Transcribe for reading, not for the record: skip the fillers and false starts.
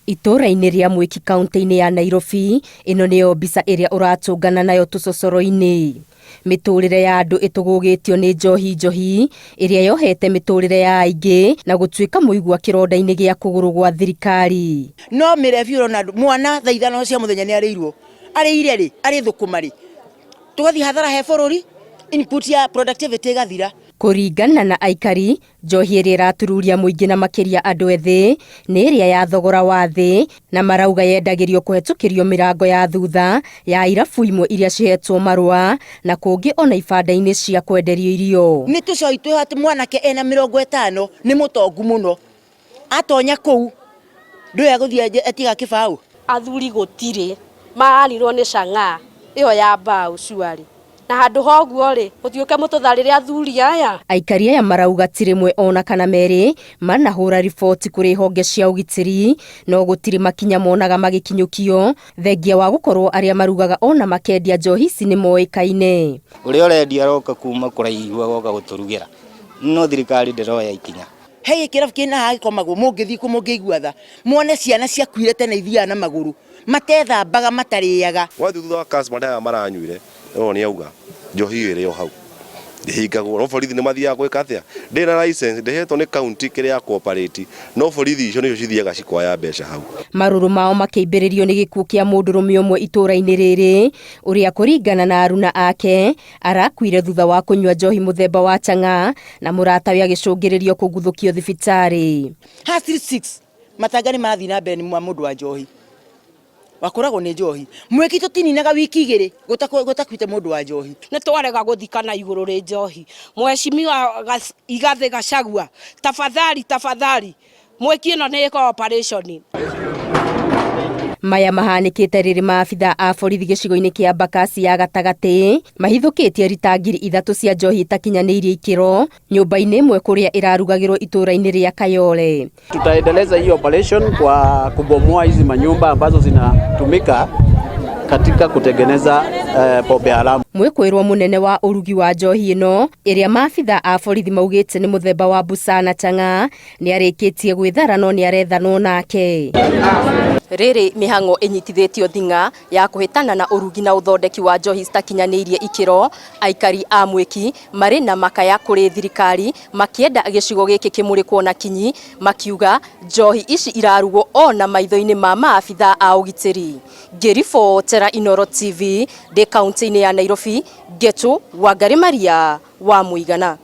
Itũũra-inĩ rĩa Mwiki kaunti-inĩ ya Nairobi, ĩno nĩyo mbica ĩrĩa ũratũngana nayo tũcocoro-inĩ. Mĩtũrĩre ya andũ ĩtũgũgĩtio nĩ njohi njohi ĩrĩa yohete mĩtũrĩre ya aingĩ na gũtuĩka mũigua kĩronda-inĩ gĩa kũgũrũ gwa thirikari. No mĩrebi ũrona mwana thaa ithano cia mũthenya nĩ arĩirwo, arĩire rĩ, arĩ thũkũma rĩ, tũgathiĩ hathara he bũrũri, input ya productivity ĩgathira. Kũringana na aikari, Njohi ĩrĩa ĩratururia mũingĩ na makĩria andũ ethĩ nĩ ĩrĩa ya thogora wa thĩ na marauga yendagĩrio kũhetũkĩrio mĩrango ya thutha ya irabu imwe iria cihetwo marũa na kũngĩ ona ibanda-inĩ cia kwenderio irio. Nĩ tũcoi twĩho atĩ mwanake ena 50 nĩ mũtongu mũno, atonya kũu ndũĩ agũthiĩ atiga kĩbaũ. Athuri gũtirĩ, mararirwo nĩ chang'aa ĩyo ya mbaũ surely. Na handũ ha ũguo-rĩ, mũtiũke mũtũtharĩre athuri aya? Aikari aya marauga ti rĩmwe ona kana merĩ manahũra riboti kũrĩ honge cia ũgitĩri no gũtirĩ makinya monaga magĩkinyũkio thengia wa gũkorwo arĩa marugaga ona makendia njohi ici nĩ moĩkaine. Ũrĩa ũrendia aroka kuma kũraihu agoka gũtũrugĩra, no thirikari ndĩroya ikinya. He kĩrabu kĩna haha gĩkomagwo, mũngĩthiĩ kuo mũngĩigua tha, muone ciana ciakuire tene ithiaga na magũrũ, matethambaga, matarĩaga. Wathiĩ thutha wa customer aya maranyuire no nĩ auga njohi ĩyo ĩrĩ o hau ndĩhingagwo no borithi nĩ mathiaga gwĩka atĩa ndĩrĩ na license ndĩhetwo nĩ county kĩrĩa ya cooperate no borithi icio nĩcio cithiaga cikoya mbeca hau. Marũrũ mao makĩimbĩrĩrio nĩ gĩkuũ kĩa mũndũrũme ũmwe itũũra-inĩ rĩrĩ ũrĩa kũringana na aruna ake arakuire thutha wa kũnyua njohi mũthemba wa chang'aa na mũratawe agĩcũngĩrĩrio kũguthũkio thibitarĩ. Haha street 6 matanga nĩ marathiĩ na mbere nĩ ma mũndũ wa njohi wakoragwo nĩ njohi mwĩki tũtininaga wiki igĩrĩ gũtakuĩte mũndũ wa njohi. Nĩ twarega gũthikana igũrũ rĩ njohi. Mheshimiwa Rigathĩ Gachagua, tafadhali tafadhali mwĩki ĩno nĩ ĩko operation. Maya mahanĩkĩte rĩrĩ maabitha a borithi gĩcigo-inĩ kĩa Mbakasi ya gatagatĩ mahithũkĩtie rita 3000 cia njohi itakinyanĩirie ikĩro nyũmba-inĩ ĩmwe kũrĩa ĩrarugagĩrwo itũũra-inĩ rĩa Kayole. Tutaendeleza hii operation kwa kubomoa hizi manyumba ambazo zinatumika katika kutengeneza pombe haramu. Mwĩkũĩrwo mũnene wa ũrugi wa njohi ĩno ĩrĩa maabitha a borithi maugĩte nĩ mũthemba wa busaa na chang'aa nĩarĩkĩtie gwĩthara no nĩarethanwo nake. Rĩrĩ mĩhang'o ĩnyitithĩtio thing'a ya kũhĩtana na ũrugi na ũthondeki wa njohi citakinyanĩirie ikĩro, aikari a Mwĩki marĩ na makaya kũrĩ thirikari makĩenda gĩcigo gĩkĩ kĩmũrĩkwo na kinyi, makiuga njohi ici irarugwo o na maitho-inĩ ma maabithaa a ũgitĩri. Ngĩribotera Inooro TV ndĩ kaunti-inĩ ya Nairobi, Ngetu Wangarĩ Maria wa Mũigana.